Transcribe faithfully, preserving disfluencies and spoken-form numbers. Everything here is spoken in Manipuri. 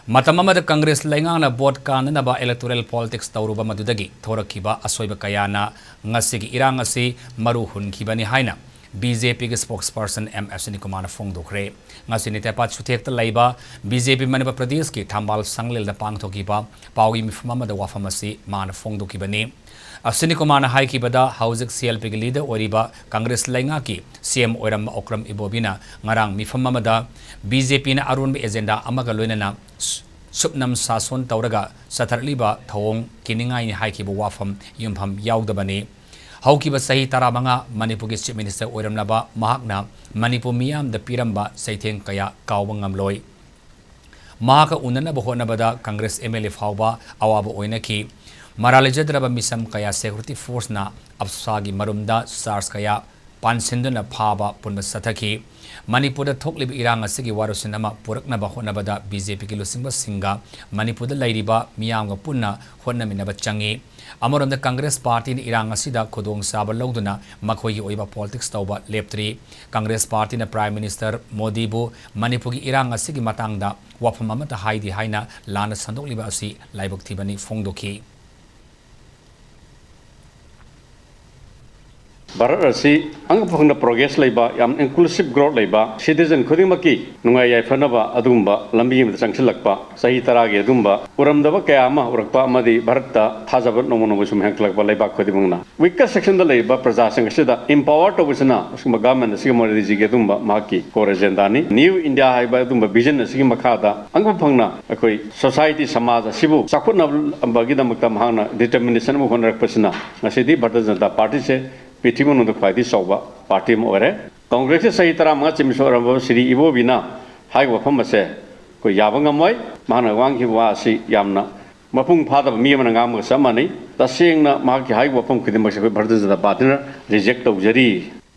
ꯃꯇꯝ ꯑꯃꯗ ꯀꯪꯒ꯭ꯔꯦꯁ ꯂꯩꯉꯥꯛꯅ ꯚꯣꯠ ꯀꯥꯟꯅꯅꯕ electoral politics ꯇꯧꯔꯨꯕ ꯃꯗꯨꯗꯒꯤ ꯊꯣꯔꯛꯈꯤꯕ ꯑꯁꯣꯏꯕ ꯀꯌꯥꯅ ꯉꯁꯤꯒꯤ ꯏꯔꯥꯡ ꯑꯁꯤ ꯃꯔꯨ ꯍꯨꯟꯈꯤꯕꯅꯤ ꯍꯥꯏꯅ B J P ꯒꯤ spokesperson M Ashwini Kumarꯅ ꯐꯣꯡꯗꯣꯛꯈ꯭ꯔꯦ꯫ ꯉꯁꯤ ꯅꯤꯇꯦꯄꯥꯠ ꯁꯨꯊꯦꯛꯇ ꯂꯩꯕ B J P ꯃꯅꯤꯄꯨꯔ ꯄ꯭ꯔꯗꯦꯁꯀꯤ ꯊꯝꯕꯥꯜ ꯁꯪꯂꯦꯜꯗ ꯄꯥꯡꯊꯣꯛꯈꯤꯕ ꯄꯥꯎꯒꯤ ꯃꯤꯐꯝ ꯑꯃꯗ ꯋꯥꯐꯝ ꯑꯁꯤ ꯃꯥꯅ ꯐꯣꯡꯗꯣꯛꯈꯤꯕꯅꯤ꯫ ꯑꯁ꯭ꯋꯤꯅꯤ ꯀꯨꯃꯥꯔꯅ ꯍꯥꯏꯈꯤꯕꯗ, ꯍꯧꯖꯤꯛ C L P ꯒꯤ leader ꯑꯣꯏꯔꯤꯕ ꯀꯪꯒ꯭ꯔꯦꯁ ꯂꯩꯉꯥꯛꯀꯤ C M ꯑꯣꯏꯔꯝꯕ ꯑꯣꯀ꯭ꯔꯝ ꯏꯕꯣꯕꯤꯅ ꯉꯔꯥꯡ ꯃꯤꯐꯝ ꯑꯃꯗ B J P ꯅ ꯑꯔꯣꯟꯕ agenda ꯑꯃꯒ ꯂꯣꯏꯅꯅ ꯁꯨꯞꯅꯝ ꯁꯥꯁꯣꯟ ꯇꯧꯔꯒ ꯆꯠꯊꯔꯛꯂꯤꯕ ꯊꯧꯑꯣꯡ ꯀꯤꯅꯤꯡꯉꯥꯏꯅꯤ ꯍꯥꯏꯈꯤꯕ ꯋꯥꯐꯝ ꯌꯨꯝꯐꯝ ꯌꯥꯎꯗꯕꯅꯤ꯫ ꯍꯧꯈꯤꯕ ꯆꯍꯤ ꯇꯔꯥꯃꯉꯥ ꯃꯅꯤꯄꯨꯔꯒꯤ Chief Minister ꯑꯣꯏꯔꯝꯂꯕ ꯃꯍꯥꯛꯅ ꯃꯅꯤꯄꯨꯔ ꯃꯤꯌꯥꯝꯗ ꯄꯤꯔꯝꯕ ꯆꯩꯊꯦꯡ ꯀꯌꯥ ꯀꯥꯎꯕ ꯉꯝꯂꯣꯏ꯫ ꯃꯍꯥꯛꯀ ꯎꯅꯅꯕ ꯍꯣꯠꯅꯕꯗ ꯀꯪꯒ꯭ꯔꯦꯁ M L A ꯐꯥꯎꯕ ꯑꯋꯥꯕ ꯑꯣꯏꯅꯈꯤ꯫ ꯃꯔꯥꯜ ꯂꯩꯖꯗ꯭ꯔꯕ ꯃꯤꯆꯝ ꯀꯌꯥ security force ꯅ ꯑꯞꯁꯥꯒꯤ ꯃꯔꯨꯝꯗ charge ꯀꯌꯥ ꯄꯥꯟꯁꯤꯟꯗꯨꯅ ꯐꯥꯕ ꯄꯨꯟꯕ ꯆꯠꯊꯈꯤ꯫ ꯃꯅꯤꯄꯨꯔꯗ ꯊꯣꯛꯂꯤꯕ ꯏꯔꯥꯡ ꯑꯁꯤꯒꯤ ꯋꯥꯔꯣꯏꯁꯤꯟ ꯑꯃ ꯄꯨꯔꯛꯅꯕ ꯍꯣꯠꯅꯕꯗ B J P ꯒꯤ ꯂꯨꯆꯤꯡꯕꯁꯤꯡꯒ ꯃꯅꯤꯄꯨꯔꯗ ꯂꯩꯔꯤꯕ ꯃꯤꯌꯥꯝꯒ ꯄꯨꯟꯅ ꯍꯣꯠꯅꯃꯤꯟꯅꯕ ꯆꯪꯏ꯫ ꯑꯃꯔꯣꯝꯗ ꯀꯪꯒ꯭ꯔꯦꯁ ꯄꯥꯔꯇꯤꯅ ꯏꯔꯥꯡ ꯑꯁꯤꯗ ꯈꯨꯗꯣꯡꯆꯥꯕ ꯂꯧꯗꯨꯅ ꯃꯈꯣꯏꯒꯤ ꯑꯣꯏꯕ politics ꯇꯧꯕ ꯂꯦꯞꯇ꯭ꯔꯤ꯫ ꯀꯪꯒ꯭ꯔꯦꯁ ꯄꯥꯔꯇꯤꯅ Prime Minister ꯃꯣꯗꯤꯕꯨ ꯃꯅꯤꯄꯨꯔꯒꯤ ꯏꯔꯥꯡ ꯑꯁꯤꯒꯤ ꯃꯇꯥꯡꯗ ꯋꯥꯐꯝ ꯑꯃꯠꯇ ꯍꯥꯏꯗꯦ ꯍꯥꯏꯅ ꯂꯥꯟꯅ ꯁꯟꯗꯣꯛꯂꯤꯕ ꯑꯁꯤ ꯂꯥꯏꯕꯛ ꯊꯤꯕꯅꯤ ꯐꯣꯡꯗꯣꯛꯈꯤ꯫ ꯚꯥꯔꯠ ꯑꯁꯤ ꯑꯉꯛꯄ ꯐꯪꯅ progress ꯂꯩꯕ, ꯌꯥꯝ inclusive growth ꯂꯩꯕ, citizen ꯈꯨꯗꯤꯡꯃꯛꯀꯤ ꯅꯨꯡꯉꯥꯏ ꯌꯥꯏꯐꯅꯕ ꯑꯗꯨꯒꯨꯝꯕ ꯂꯝꯕꯤ ꯑꯃꯗ ꯆꯪꯁꯤꯜꯂꯛꯄ, ꯆꯍꯤ ꯇꯔꯥꯒꯤ ꯑꯗꯨꯒꯨꯝꯕ ꯎꯔꯝꯗꯕ ꯀꯌꯥ ꯑꯃ ꯎꯔꯛꯄ ꯑꯃꯗꯤ ꯚꯥꯔꯠꯇ ꯊꯥꯖꯕ ꯅꯣꯡꯃ ꯅꯣꯡꯃ ꯁꯨꯝ ꯍꯦꯟꯒꯠꯂꯛꯄ ꯂꯩꯕꯥꯛ ꯈꯨꯗꯤꯡꯃꯛꯅ꯫ Weaker section ꯗ ꯂꯩꯔꯤꯕ ꯄ꯭ꯔꯖꯥꯁꯤꯡ ꯑꯁꯤꯗ empower ꯇꯧꯕꯁꯤꯅ ꯑꯁꯤꯒꯨꯝꯕ government ꯑꯁꯤꯒꯤ ꯃꯣꯗꯤꯖꯤꯒꯤ ꯑꯗꯨꯒꯨꯝꯕ ꯃꯍꯥꯛꯀꯤ core agenda ꯅꯤ꯫ New India ꯍꯥꯏꯕ ꯑꯗꯨꯒꯨꯝꯕ vision ꯑꯁꯤꯒꯤ ꯃꯈꯥꯗ ꯑꯉꯛꯄ ꯐꯪꯅ ꯑꯩꯈꯣꯏ society, ꯁꯃꯥꯖ ꯑꯁꯤꯕꯨ ꯆꯥꯎꯈꯠꯅꯕꯒꯤꯗꯃꯛꯇ ꯃꯍꯥꯛꯅ determination ꯑꯃ ꯍꯣꯠꯅꯔꯛꯄꯁꯤꯅ ꯉꯁꯤꯗꯤ ꯚꯥꯔꯇꯤꯌ ꯖꯅꯇꯥ ꯄꯥꯔꯇꯤꯁꯦ ꯄ꯭ꯔꯤꯊꯤꯕꯤ ꯃꯅꯨꯡꯗ ꯈ꯭ꯋꯥꯏꯗꯒꯤ ꯆꯥꯎꯕ ꯄꯥꯔꯇꯤ ꯑꯃ ꯑꯣꯏꯔꯦ꯫ ꯀꯪꯒ꯭ꯔꯦꯁꯀꯤ ꯆꯍꯤ ꯇꯔꯥꯃꯉꯥ ꯆꯤꯃꯤꯁ ꯑꯣꯏꯔꯝꯕ ꯁ꯭ꯔꯤ ꯏꯕꯣꯕꯤꯅ ꯍꯥꯏꯔꯤꯕ ꯋꯥꯐꯝ ꯑꯁꯦ ꯑꯩꯈꯣꯏ ꯌꯥꯕ ꯉꯝꯃꯣꯏ꯫ ꯃꯍꯥꯛꯅ ꯉꯥꯡꯈꯤꯕ ꯋꯥ ꯑꯁꯤ ꯌꯥꯝꯅ ꯃꯄꯨꯡ ꯐꯥꯗꯕ ꯃꯤ ꯑꯃꯅ ꯉꯥꯡꯕꯒ ꯆꯞ ꯃꯥꯟꯅꯩ꯫ ꯇꯁꯦꯡꯅ ꯃꯍꯥꯛꯀꯤ ꯍꯥꯏꯔꯤꯕ ꯋꯥꯐꯝ ꯈꯨꯗꯤꯡꯃꯛꯁꯦ ꯑꯩꯈꯣꯏ ꯚꯥꯔꯇꯤꯌ ꯖꯅꯇꯥ ꯄꯥꯔꯇꯤꯅ reject ꯇꯧꯖꯔꯤ꯫